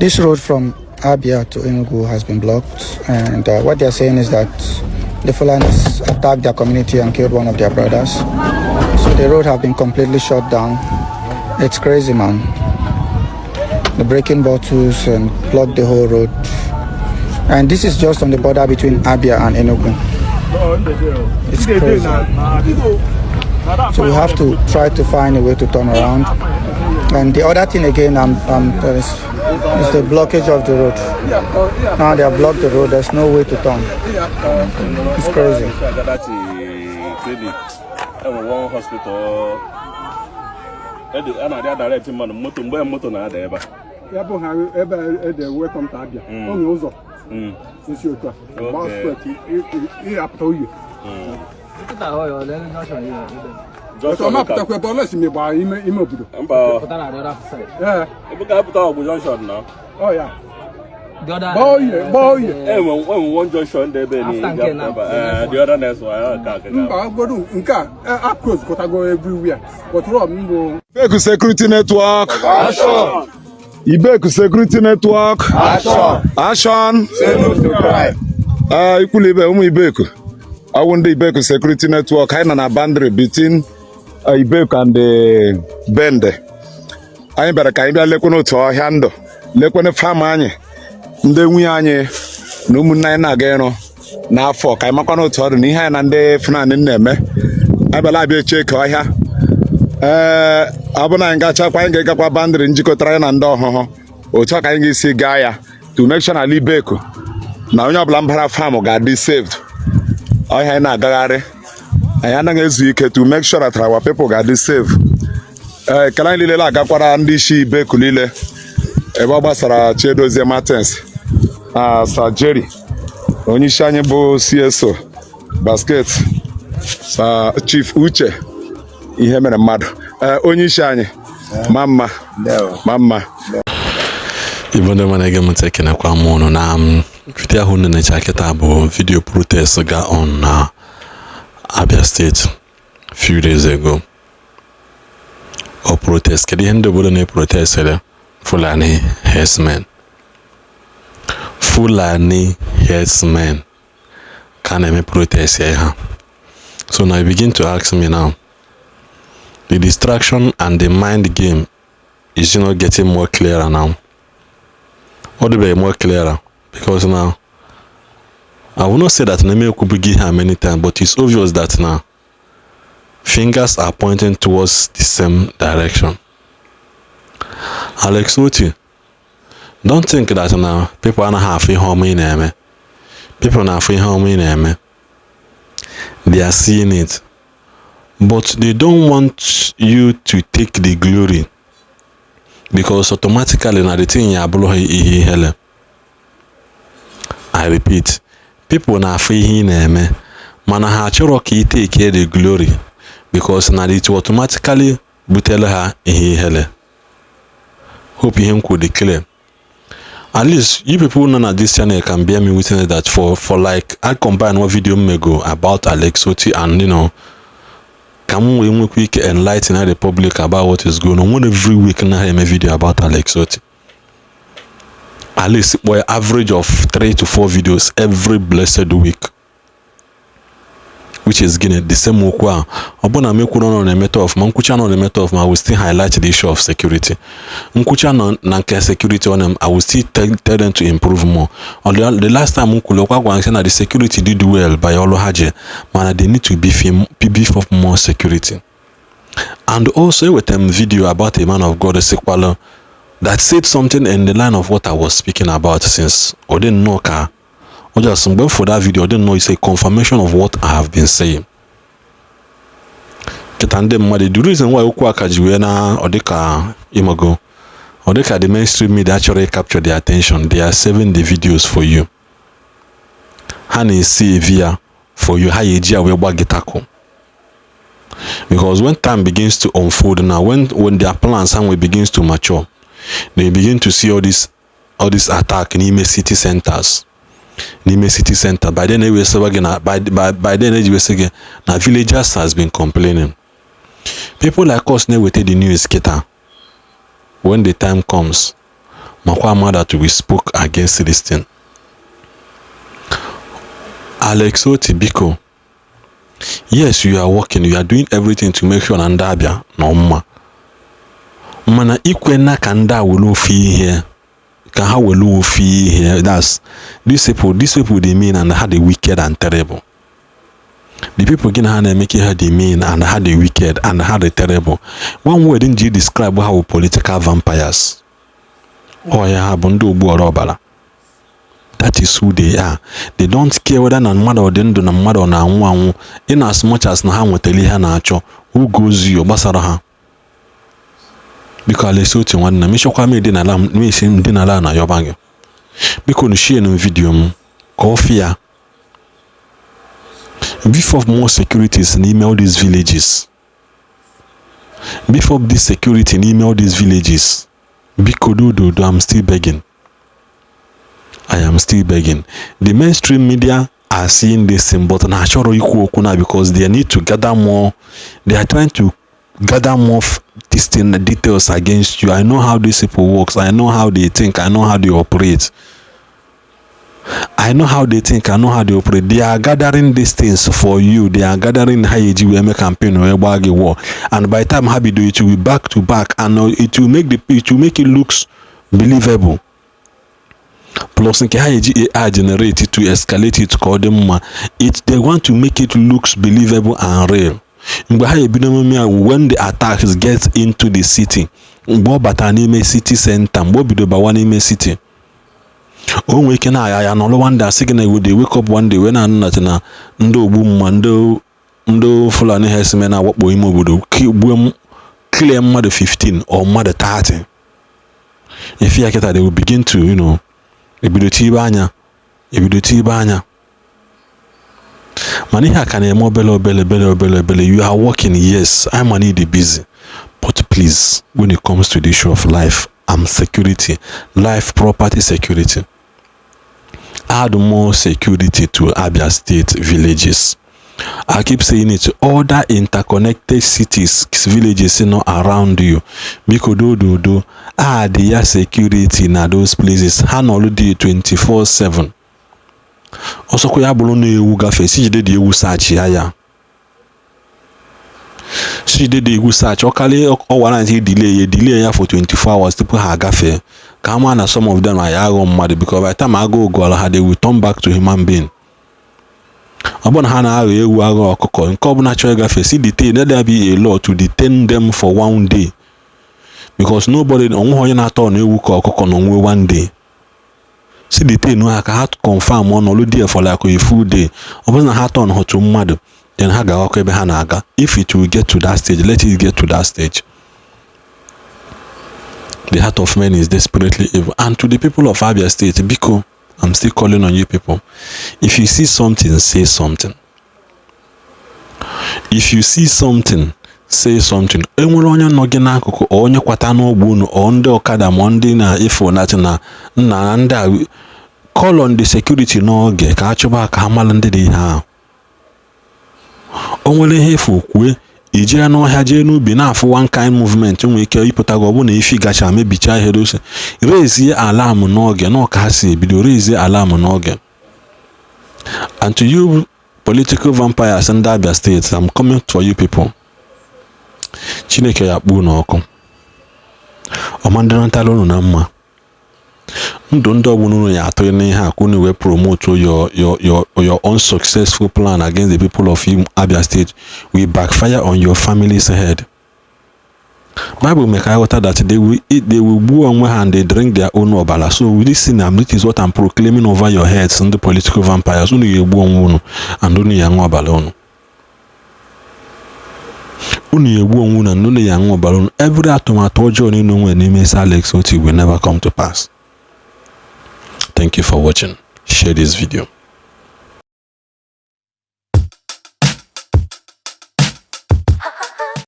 This road from Abia to Enugu has been blocked, and what they are saying is that the Fulanis attacked their community and killed one of their brothers. So the road have been completely shut down. It's crazy, man. The breaking bottles and blocked the whole road. And this is just on the border between Abia and Enugu. It's crazy. So we have to try to find a way to turn around. And the other thing again, is the blockage of the road. Now they have blocked the road. There's no way to turn. It's crazy. Agadachi Clinic, enwe one hospital a na-adị direct mmadụ moto mgbe moto na-ada ebe a. Ya bụ ha ebe ede "Welcome to Abia". O nwere ụzọ esi otu a gbaa straight ịrapụta Oye. Junction. Ọtọ mapụtakwa ebe ọlọsi ma gbaa ime obodo. Mba. Ee. Ebe ka apụta ọgbụ junction na. Ọ ya gbaa Oye, gbaa Oye. Enwe one junction dị ebe niile ebe a. The other next one ya ka Mba, godu nke a a close kọtago everywhere, but rọ m bụ Ibeku Security Network. Action. Ibeku Security Network. Action. Action. Ee, ikwulu ibe ụmụ Ibeku. Ọwụ ndị Ibeku Security Network. Anyị nọ na boundary between Ibeku and Bende. Anyị bịara ka anyị bịa lekwana otu ọhịa ndụ, lekwana farm anyị, ndị nwunye anyị na ụmụnne anyị na-aga ịrụ n'afọ, ka anyị makwana otu ọ dị na ihe anyị na ndị Fulani na-eme. Anyị bịara abịa eche eke ọhịa. Ee, ọ bụ na anyị gachakwa, anyị ga-agakwa boundary njikọtara anyị na ndị ọhụhụ. Otu a ka anyị ga-esi gaa ya to make sure na ala Ibeku na onye ọbụla mbara farm ga-adị saved. Ọhịa anyị na-agagharị, anyị anaghị ezu ike to make sure that our people ga-adị safe. Ee, ekele anyị niile agakwara ndị isi Ibeku niile ebe ọ gbasara Chiedozie Martins na Sir Jerry, onye isi anyị bụ CSO Basket, Sir Chief Uche ihe mere mmadụ. Ee, onye isi anyị, ma mma ma mma. Igbo ndị ọma na-ege m ntị, ekenekwa m ụnụ na video ahụ unu na-eche kịta bụ video protest ga on na Abia State few days ago. Ọ protest, kedu ihe ndị obodo na-eprotestịrị? Fulani herdsmen, Fulani herdsmen ka a na-eme protest ya ha. So now you begin to ask me now, the distraction and the mind game is getting more clearer now. Ọ dịbeghị more clearer because now I will not say that na ekwubughị ihe a many times, but it's obvious that now fingers are pointing towards the same direction. Alex Oti, don't think that na people anaghị afụ ihe ọma ị na-eme. People na-afụ ihe ọma ị na-eme. They are seeing it, but they don't want you to take the glory because automatically na the thing ya abụrụ ha ihe ihere. I repeat, people na-afụ ihe ị na-eme, mana ha achọrọ ka ị take the glory because na it will automatically butere ha ihe ihere. Hope ihe m kwuru dị clear. At least you people know na this channel can bear me witness that for like I combine one video mego about Alex Oti and ka m wee nwekwa ike enlighten the public about what is going on. One every week na eme video about Alex Oti, at least kpọọ ya average of 3 to 4 videos every blessed week, which is gịnị? The same okwu ahụ. Ọ bụrụ na m ekwuru nọ na-emeta ọfụma, nkwucha nọ na-emeta ọfụma, I will still highlight the issue of security. Nkwucha nọ na nke security on them, I will still tell them to improve more. On the last time m kwuru okwu, agwara m sị na the security did well by ọlụ ha je, mana they need to beef up more security. And also ewetara m video about a man of God sikwalụ that said something in the line of what I was speaking about since. Ọ dị nnọọ ka ọ just mgbe m for that video, ọ dị nnọọ, is a confirmation of what I have been saying. Kịta ndị mmadụ, the reason why okwu aka ji wee na ọ dịka ịmago, ọ dịka the mainstream media chọrọ capture the attention, they are saving the videos for you. Ha na-esi evi ya for you, ha ya eji ya wee gba gị tackle, because when time begins to unfold now, when their plans and begins to mature, they begin to see all this attack n'ime city centers, n'ime city center. By then ewesịwa gị na by then eji wesị gị na villagers has been complaining. People like us na-eweta the news kịta. When the time comes, Makwa ama that we spoke against this thing. Alex Otti, biko, yes, you are working, you are doing everything to make sure na ndị Abịa nọ mma, mana ikwena ka ndị a were ofe ihe, ka ha were ofe ihe. That's these people dey mean and ha dey wicked and terrible. The people gị na ha na-eme ka ha dey mean and ha dey wicked and ha dey terrible. One word m ji describe ha bụ political vampires. Ọ ya ha bụ ndị ogbu ọra ọbara. That is who they are. They don't care whether na mmadụ ọ dị ndụ na mmadụ ọ na-anwụ anwụ, in as much as na ha nwetara ihe ha na-achọ. Who goes you gbasara ha. Biko, Alex Otti, nwanne m, ịchọkwa m edinala m esi m dinala na yọba gị. Biko nu, share nu video m ka ọ fịa. Beef up more securities n'ime all these villages. Beef up this security n'ime all these villages. Biko, dododo, I'm still begging, I am still begging. The mainstream media are seeing this thing, but na achọrọ ikwu okwu na because they need to gather more. They are trying to gather more this thing, details against you. I know how these people works. I know how they think. I know how they operate. I know how they think. I know how they operate. They are gathering these things for you. They are gathering ha eji wee mee campaign, wee gbaa gị war. And by the time ha bido, it will be back to back and it will make it looks believable. Plus nke ha eji AI generate to escalate it ka ọ dị mma. It they want to make it looks believable and real. Mgbe ha ebido emume a, when the attacks get into the city, mgbe ọ batara n'ime city center, mgbe o bido bawa n'ime city, o nwere ike na-aya ya nọrọ one day, asị gị na they wake up one day wee na-anụ na ndị ogbu mma, ndị Fulani herdsmen na-awakpo ime obodo, gbuo, clear mmadụ 15 or mmadụ 30. Ife ya kịta, they will begin to ebido tibe anya, ebido tibe anya. Mana ihe a ka na-eme obele obele, obele obele obele. You are working, yes, I'm need busy, but please, when it comes to the issue of life and security, life, property security, add more security to Abia State villages. I keep saying it. Other interconnected cities, villages around you, biko, dododo, add ya security na those places. Ha nọlụ dị 24/7. Ọsọkwa ya bụrụ na ewu gafee, si jide dị ewu, search ya, ya si jide dị ewu, search. Ọ karịa ọ warrant delay ya, delay ya for 24 hours tupu ha agafee, ka ama na some of them are aghọ mmadụ, because by the time agụụ gụọrọ ha, they will turn back to human being. Ọ bụrụ na ha na-aghọ ewu, aghọ ọkụkọ, nke ọbụla chọrọ ịgafe, si detain. Let there be a law to detain them for one day, because nobody, onweghị onye na-atọ na ewu ka ọkụkọ na onwe one day. Si detain ha ka ha confirm ọnọlụ there for like a full day. Ọ bụrụ na ha turn hụtụ mmadụ, then ha ga-aghọkọ ebe ha na-aga. If it will get to that stage, let it get to that stage. The heart of man is desperately evil. And to the people of Abia State, biko, I'm still calling on you people. If you see something, say something. If you see something, say something. Enwere onye nọ gị n'akụkụ, ọ onye kwata n'ogbe unu, ọ ndị ọkada, ma ndị na-efu na na nna na ndị a, call on the security n'oge ka a chụba, ka ha mara ndị dị ihe ahụ. O nwere ihe efu kwue. Ijee n'ọhịa, jee n'ubi, na-afụ one kind movement nwere ike ịpụta gị. Ọ bụ na ifi gacha mebichaa ihe dose, rezie alarm n'oge na ka ha si ebido, rezie alarm n'oge. And to you political vampires ndị Abia State, I'm coming for you people. Chineke ya kpuo unu ọkụ, ọma ndị ntara unu na mma ndụ ndị ọbụla unu ya atụ n'ihe a ka unu wee promote your unsuccessful plan against the people of Abia State will backfire on your family's head. Bible make ka ghọta that they will eat, they will gbuo onwe ha and they drink their own ọbara. So with this thing, this is what I'm proclaiming over your heads, ndị political vampires. Unu ya egbu onwe unu and unu ya aṅụ ọbara unu. Unu ya egbu onwe unu and unu ya aṅụ ọbara unu. Every atụmatụ ọjọọ niile nwere n'ime Sir Alex Otti will never come to pass. Thank you for watching. Share this video.